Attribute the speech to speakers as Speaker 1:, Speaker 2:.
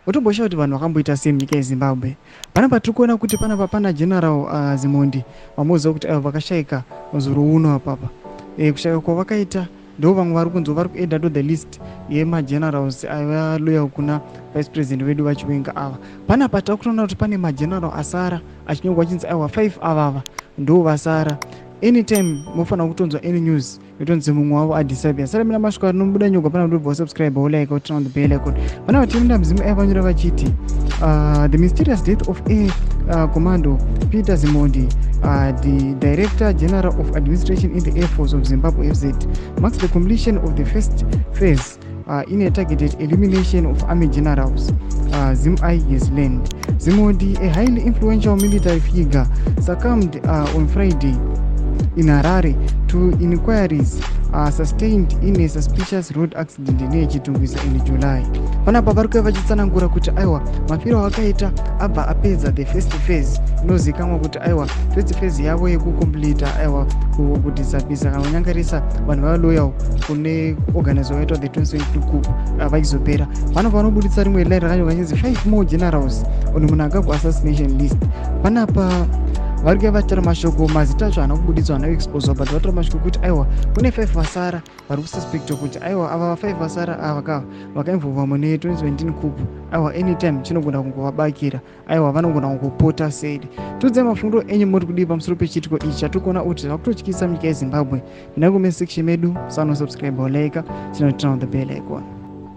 Speaker 1: Utomboshaya kuti vanhu vakamboita sei munyika yeZimbabwe. Panapa tiri kuona kuti panapa pana General Zimondi vamoziva kuti avo vakashaika zuro uno apapa. Kushaika kwavakaita ndo vamwe vari kunzi vari kuadda to the list yemagenerals aiva loyal kuna vice president vedu vaChiwenga ava. Panapa tava kutoona kuti pane mageneral asara achinyorwa achinzi aiwa 5 avava ndo vasara. Anytime mofanira kutonzwa any news yotonzi mumwe wavo adisappear. Sara mina masvika rinobuda nyogwa pana ndobva subscribe or like or turn on the bell icon. Vana vachienda muzimu aya vanyora vachiti the mysterious death of a commando Peter Zimondi, the Director General of Administration in the Air Force of Zimbabwe FZ, marks the completion of the first phase in a targeted elimination of army generals, ZimEye has learned. Zimondi, a highly influential military figure, succumbed on Friday in Harare to injuries sustained in a suspicious road accident near Chitungwiza in July. Panapa vari kuva vachitsanangura kuti aiwa mafiro akaita abva apedza the first phase inozivikanwa kuti aiwa first phase yavo yekucompleta aiwa kudisapisa kana kunyangarisa vanhu vava loyal kune organizer wakaitwa the 2022 coup vachizopera. Panapa vanobuditsa rimwe line rakanyorwa chinzi 5 more generals on Mnangagwa assassination list. Panapa vari kuva vachitaura mashoko, mazita acho haana kubuditswa, haana kuexposwa, but vataura mashoko kuti aiwa kune 5 vasara vari kususpectwa kuti aiwa ava va5 vasara ava ka vakainvolva mune 2017 coup, aiwa anytime chinogona kungovabakira, aiwa vanogona kungopota said. Tiudzai mafungiro enyu, muri kudii pamusoro pechiitiko ichi chatiri kuona kuti zvakutotyisa munyika yeZimbabwe? Pinda comment section medu, sanosubscribe, like, chino turn on the bell icon.